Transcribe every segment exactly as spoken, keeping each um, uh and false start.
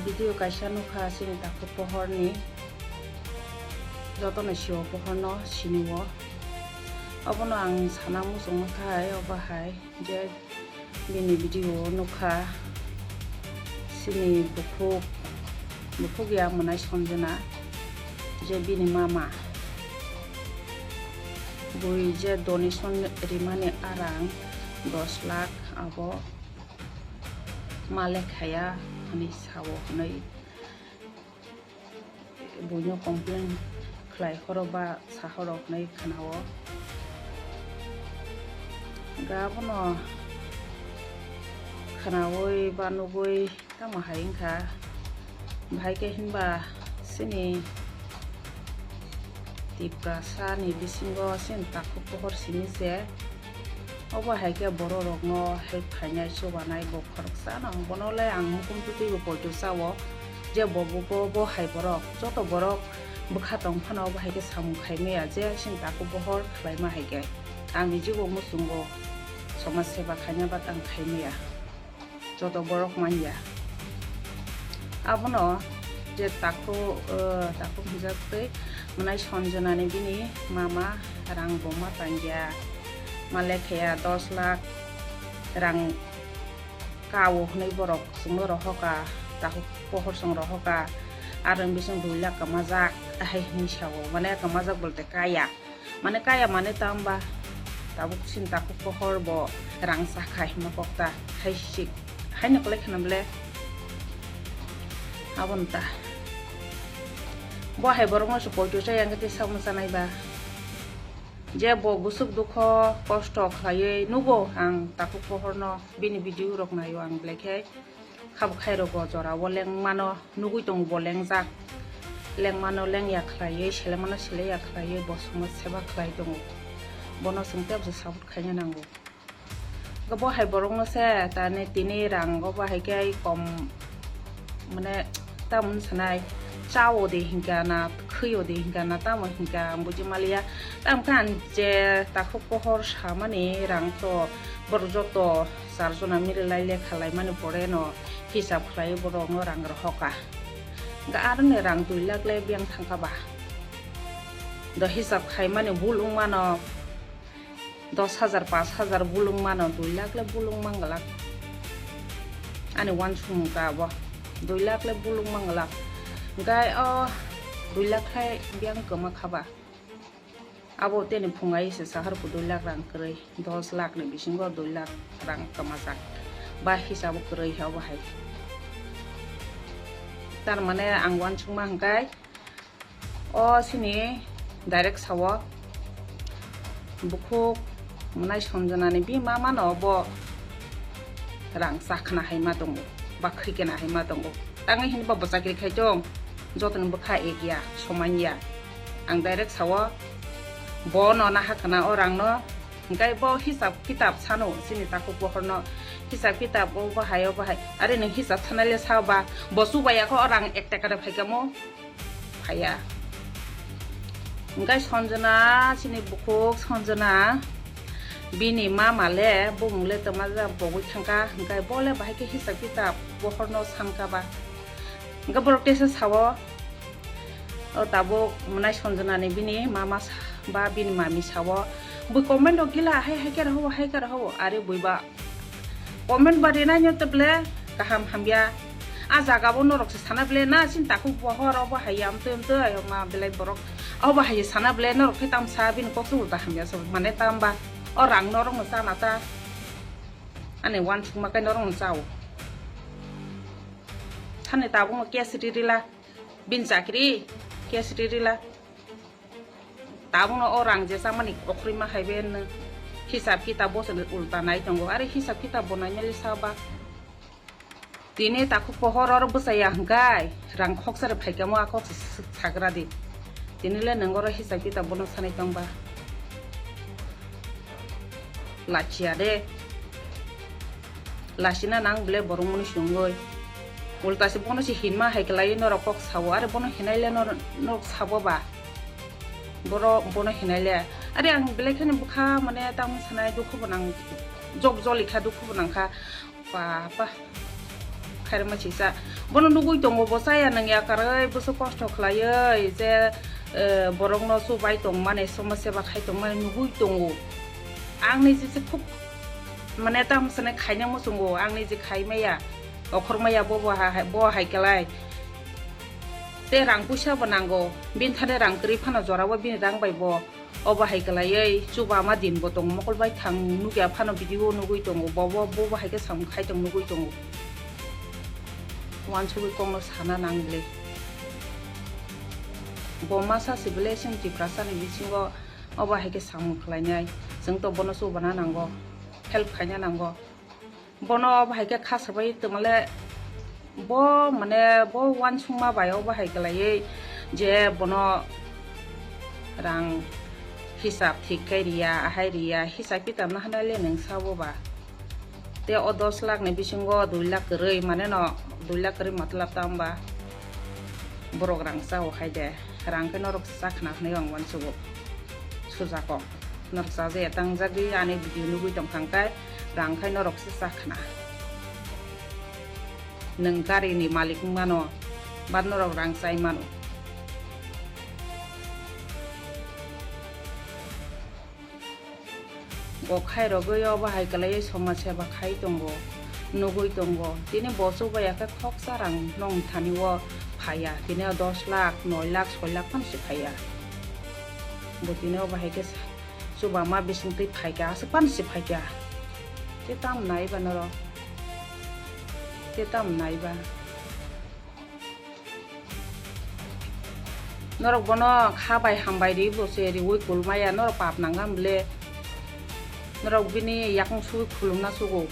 Video kaisa nukha chini takhuk pohorni, jotono sio pohorno sinio. Obono ang sana muchungma khai, obo hai je bini video nukha chini bukhuk, bukhuk ya mwnai Sanjana, je bini mama bui je donation rimani arang dos lakh abo ma lekhaya hwnwi sao hwnwi buino complain khlai horo ba sa horo hwnwi khwnao. Ga abono khwnaui ba nugui tamo hai wngkha, bahai khe hinba chini Tiprasa ni bisingo chini takhuk pohor simi se. Obo hai khe borok rokno help khainai, chubanai bo khoroksa no. Bono le ang mukhum twi twi bo poito chao, je bo bo bo, bo hai borok, joto borok bwkha tong phano obo hai khe samung khai maya, je chini takhuk pohor khlai ma hai khe. Ang ni jibo muchungo somaj seba khaina ba tang khai maya. Joto borok manya. Abono je takhuk, eh, takhuk hwnjak tei mwnai Sanjana ni bini mama rang bo ma tangya. Ma lekhaya dos lakh rang kao hwnwi borok chwngno rohoka, takhuk pohor chwng rohoka, aro bising dui lakh kwmajak hai hwnwi sao, mane kwmajak bolte kaya. Mane kaya mane tamba tabuk chini takhuk pohor bo rang sakha hima kokta hai sik haino kwlai khana ble aboni ta. Bo hai borokno se poito chaya hwnkhe tei samung chanai ba. Je bo bwswk dukho kosto khlaiwi nugo ang takhuk pohorno, bini video rok naio ang belai khe. Khabo khairokgo jorao lengmano nugui tongo, bo lengjak. Lengmano lengya khlaiwi, selemano seleya khlaiwi, bo somaj seba khlai tongo. Bono chwng tebsa support khaina nango. Bo hai borokno se tani tini rang obo hai khe kom, mane, tamoni sanai, chao de hinkha na, khwio de hinkha na, tamo hinkha, ang buji maliya. Tamo khe ang je takhuk pohor samani rang to borok joto char jona mili lai lekha lai mani pore no hisab khlai borok no rang rohor kha. Hwnkhe aro ni rang dui lakh le biyang thang kha ba. Do hisab khai mani bul wng mano dos hajar, pash hajar bul wng mano, dui lakh le bul wng man glak. Ani uansukmung ta abo dui lakh le bul wng man glak. Hwnkhe o dui lakh khai biyang kwma kha ba. Abo teni phungai se sahar ku dui lakh rang kwrwi, dos lakh ni bisingo dui lakh rang kwmajak. Ba hisabo kwrwi ha obo hai. Tar mane ang uansukma hwnkhe o sini direct sao bukhuk mwnai Sanjana ni bima mano bo rang chakhna hai ma tongo, ba khwikena hai ma tongo. Tangwi hini bo bwchakri khai tong, jotoni bwkha ek ya, soman ya. Ang direct sao, bo no naha khna o rang no, hwnkhe bo hisab kitab sano, chini takhuk bohor no hisab kitab o bahai, o bahai. Are nwng hisab sanai le sa ba, bo chubaya kho o rang ek taka de phai kamo. Phaiya. Hwnkhe Sanjana, chini bukhuk Sanjana, bini mama le, bumung le twma ja bogwi thangkha, hwnkhe bo le bahai khe hisab kitab bohor no sankha ba. Hwnkhe borok tesa sao, o tabuk mwnai Sanjana ni bini mama sa-, ba bini mami sao, bui comment o gila hai hai khe rw habo, hai khe rw habo, are bui ba. Comment ba rinai no teble kaham hamya. A jaga bo norok se sana ble na sin takhuk bohor obo hai ya amtwi amtwi ayok ma belai borok. Obo hai sana ble norok khe tam sa bini kok se ulta hamya se mane tam ba. O rang norok no chana ta. Ani uansukma kai norok no chao. Thani tabuk no case ri rila. Bini chakri case ri rila. Tabukno o rang je chamani okhorima hai be nwng hisab kitab bo se ulta nai tongo. Are hisab kitab bo nainali sa ba. Tini takhuk pohor oro bwchaya hwnkhe rang khoksa rw phaikamo a kok se sagra di. Tini le nwng oro hisab kitab bono sanai tong ba. Lachiya de. Lasina nang ble borok mani sungoi. Ulta se bono se hinma hai kwlai norok kok sao, are bono hinai le nor-, norok sabo ba. Boro bono hinai le. Are ang belai khani bwkha mane tamo sanai dukhu bo nang job joli kha, dukhu bo nang kha. Papa. Khairokma sisa. Bono nugui tongo, bo chaya nangya karwi, bwswk kosto khlaiwi je, eh, borokno chubai tongmani, somajseba khai tongmani nugui tongo. Ang niji se khub, mane, tamo sanai khaina muchungo, ang niji khai maya, okhor maya, bo, bo ha-, bo hai kwlai. Tei rang puisa bo nango, bini thani rang kwrwi phano jorao bini rang bai bo. Obo hai kwlaiwi chubama din bo tongo, mokol bai thang nukya phano video nugui tongo, bo, bo, bo, bo hai khe samung khai tong nugui tongo. Wansugui kokno sana nang le. Bo masa se bele chwng Tiprasa ni bisingo obo hai khe samung khlainai, chwng to bono chubana nango, help khaina nango. Bono bahai khe kha sabai tongmale, bo mane bo wansukma bai o bahai kwlaiwi je bono rang hisab thik khe riya, ahai riya, hisab kitab no hwnwi le nwng sabo ba. Te o dos lakh ni bisingo dui lakh kwrwi, mane no dui lakh kwrwi matlab ta wngba borok rang cha o hai de, rang khe norok cha khna hwnwi ang uansugo. Sujako. Norok chajakya tangjagwi ani video nugui tongkha hwnkhe rang khai norok se chakhna. Nwng gari ni malik wngmano, ba norok rang chai mano. Bo khairogwi obo hai kwlaiwi somaj seba khai tongo, nugui tongo. Tini bo chubaiya khe khoksa rang nong thani o phaiya. Tini o dos lakh, noi lakh, soi lakh phano se phaiya. Bo tini obo hai khe sa-, chubama bising twi phaikha, aswk phano se phaikha. Te tam naiba norok? Te tam naiba? Norok bono kha bai hambai ri bo se riui kulmaya, norok pap nangam ble. Norok bini yakung sui khulumna sugo.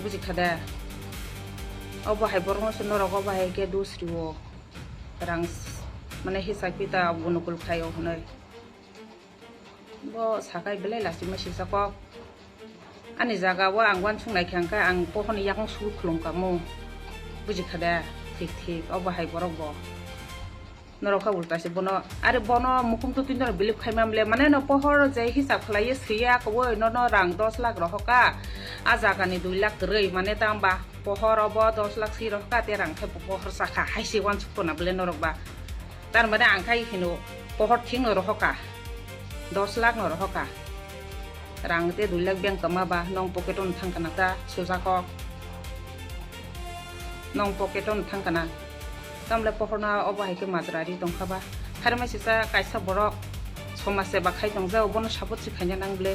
Buji kha de? Obo hai borokno se norok obo hai khe dos rio. Rang s-, mane hisab kitab gunukul khaio hwnwi. Bo sakai belai lachima sijak kok. Ani jaga o ang uansuk nai kha hwnkhe ang pohorni yakung sui khulum kamo. Buji kha de? Thik thik, obo hai borok bo. Norok kha ulta se bono, are bono mukhum twi twi norok believe khai man ble, mane no pohor je hisab khlaiwi swiya kwbwi nono rang dos lakh rohor kha, a jaga ni dui lakh kwrwi, mane tang ba pohor obo dos lakh swi rohor kha, te rang khe pohor cha kha, hai se uansuk tona ble norok ba. Tar mane ang khai hino pohor thik no rohor kha, dos lakh no rohor kha. Rang te dui lakh beng toma ba, nong pocket o thang kana ta, sujak kok. Nong pocket o thang kana. Tamle pohorna obo hai khe majra ri tong kha ba. Khairokma sisa kaisa borok somaj seba khai tong jao, bono support se khaina nang ble.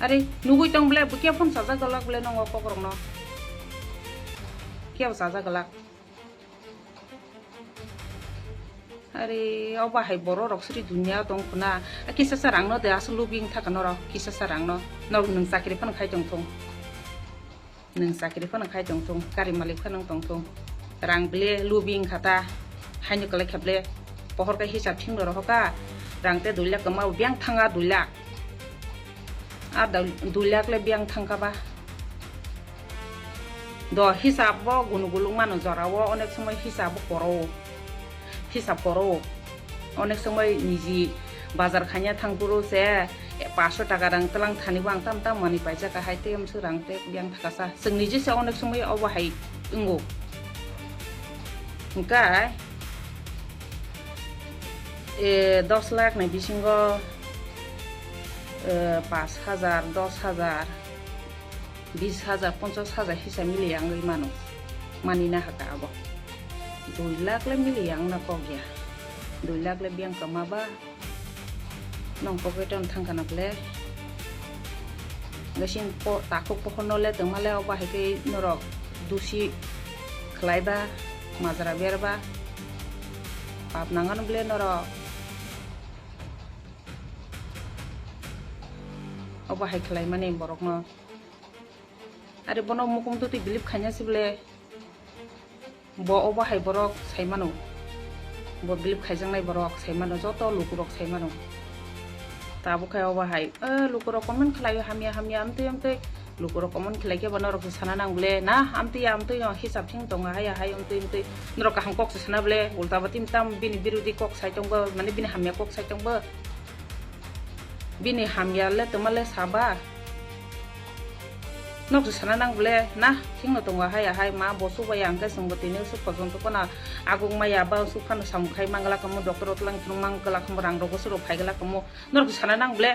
Are nugui tong ble, bo khe phone chajak dalak ble nongo kokrok no. Khe bo chajak dalak. Are, obo hai borok rok sri dunia tong khuna. A kisa sa rang no de, aswk lubing thaka norok, kisa sa rang no. Norok nwng chakri phano khai tong thung. Nwng chakri phano khai tong thung, gari malik phano tong thung. Rang ble lubing khata, haino kwlai kha ble. Pohor khe hisab thik no rohor kha. Rang te dui lakh kwma, biyang thanga dui lakh. A dau-, dui lakh le biyang thang kha ba. Do hisab bo gunu guluk mano jora o, onek somoi hisab bo koro. Hisab koro. Onek somoi niji bazar khanya thang phuru se, e, paanch sho taka rang tlang thani bo ang tam tam manwi paijak, hai te amswk rang te biyang thaka sa. Chwng niji se onek somoi obo hai wngo. Hwnkhe, e, dos lakh ni bisingo, e, paanch hajar, dos hajar, bis hajar, ponchas hajar hisa mili yangwi mano, mani na haka abo. Dui lakh le mili yang na kok ya. Dui lakh le biyang kama ba. Nong pocket o thang kana ble. Gasing po, takhuk pohor no le tongma le obo hai khe norok dusi khlai ba, majra ber ba. Pap nangan ble norok. Obo hai khlai mani borok no. Are bono mukum twi believe khaina se ble. Bo obo hai borok sai mano. Bo believe khaijaknai borok sai mano, joto lukurok sai mano. Tabuk khai obo hai, eh, lukurok comment khlaio hamya hamya, amtwi amtwi. Lukurok comment khlai khe bo norok se sana nang ble, na, amtwi ya, amtwi ya, hisab thing tongo, haya hai, amtwi amtwi. Norok kaham kok se sana ble, ulta bo tim tam bini birodi kok sai tong bo, mane bini hamya kok sai tong bo. Bini hamya le tongma le saba. Norok sana nang bole na, thing no tongo hai hai ma bo su bai ang khe sung bo tini su phojon to kono aguk maya ba su phano samung khai mangla kamo doctor o tlang phung mangla kamo rang rogo su rok phaigla kamo norok sana nang bole.